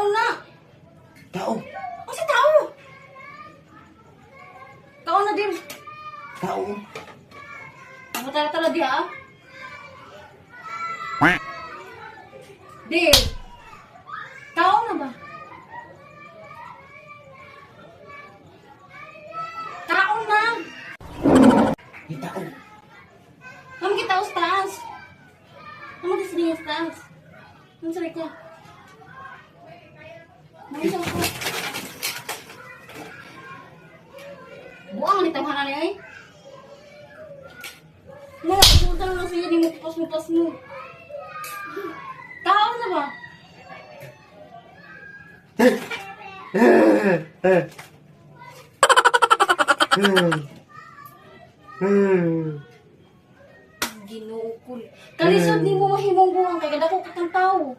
Tao na. Tao. Unsa tao? Tao na din. Tao. Ang tala diha. Dil. Tao na ba? Tao na. Di tao. Kamu kita sa taas. Kamu di sini sa taas. Ano sabi ko? Ano sabi ko? Buang ni tawhanan ni ay. Mo, punta na lang siya di mo pas mo pas mo. Tao na ba? Ginoo ko. Kalisod ni mo mahimong buang kay kadako ka kang tao.